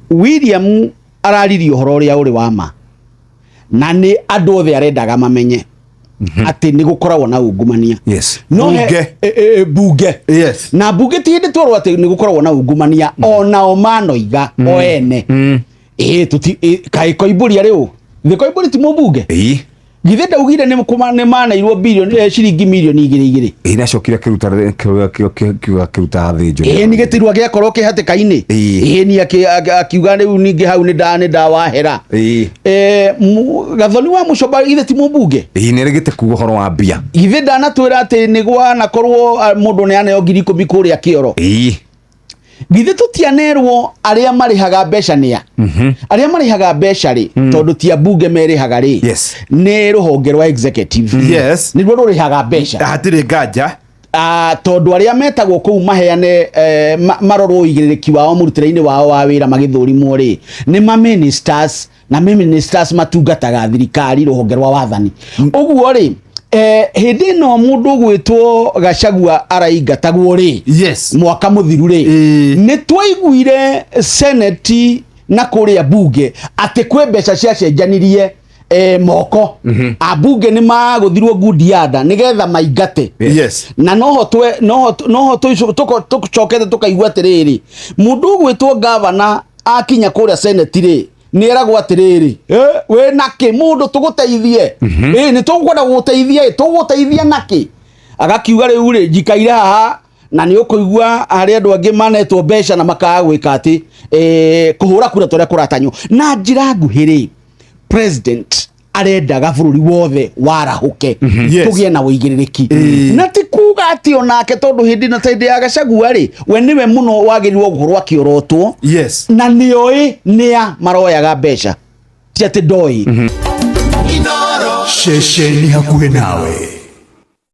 William araririe ũhoro ũrĩa ũrĩ wa ma na nĩ andũ othe arendaga mamenye atĩ nĩ gũkoragwo na ungumania. No Bunge. Bunge. Na bunge ti hĩndĩ twerwo atĩ nĩ gũkoragwo na ungumania, onao manoiga o ene. Ĩ tuti kaĩ Koimbũri arĩ ũ? Thĩ Koimbũri ti mũmbunge? Ĩĩ. Githĩ ndaugire nĩ maneirwo bilioni, ciringi milioni 2 2? Ĩĩ, nacokire akĩruta kiuga akĩruta thĩnjo. Ĩĩ, nĩ gĩtirwa gĩakorwo kĩ hatĩka-inĩ. Ĩĩ, ni akiuga rĩu ningĩ hau nĩ ndawahera. Gathoni wa Mũcomba githĩ ti mũmbunge? Ĩĩ, nĩ arĩgĩte kuga ũhoro wa mbia. Githĩ ndanatwĩra atĩ nĩ gwanakorwo mũndũ nĩ aneo 10,000 kũrĩa kĩoro? Ĩĩ. Githĩ tũtianerwo arĩa marĩhaga mbeca nĩa arĩa marĩhaga mbeca rĩ, tondũ ti ambunge merĩhaga rĩ? Nĩ rũhonge rwa executive. Nĩruo rũrĩhaga mbeca. Hatirĩ nganja. Tondũ arĩa metagwo kũu maheane, marorwo ũigĩrĩrĩki wao mũrutĩre-inĩ wao wa wĩra magĩthũrimwo rĩ, nĩ ma ministers, na ministers matungataga thirikari, rũhonge rwa wathani. Ũguo rĩ, hĩndĩ ĩno mũndũ ũgwĩtwo Gachagua araingatagwo rĩ, mwaka mũthiru rĩ, nĩ twaiguire seneti na kũrĩa bunge atĩ kwĩ mbeca ciacenjanirie moko. Ambunge nĩ magũthirwo ngundi ya nda nĩgetha maingate. Na noho twe noho noho tũcokete tũkaigua atĩrĩrĩ, mũndũ ũgwĩtwo gavana akinya kũrĩa seneti rĩ, nĩ eragwo atĩrĩrĩ, "Wĩ nakĩ mũndũ tũgũteithie? Nĩ tũkwenda gũgũteithia ĩ, tũgũgũteithia nakĩ?" Agakiuga rĩu rĩ, njikaire haha na nĩ ũkũigua harĩ andũ angĩ manetwo mbeca na makaga gwĩka atĩ kũhũra kura ta ũrĩa kũratanywo. Na njĩra nguhĩ rĩ, president arendaga bũrũri wothe warahũke, tũgĩe na ũigĩrĩrĩki, na ti kuga atĩ onake, tondũ hĩndĩ na hĩndĩ ya Gachagua rĩ, we nĩwe mũno wagĩrĩirwo gũkorwo akĩorotwo. Na nĩoĩ nĩa maroyaga mbeca, ti atĩ ndoĩ. Ceceni hakuhĩ nawe.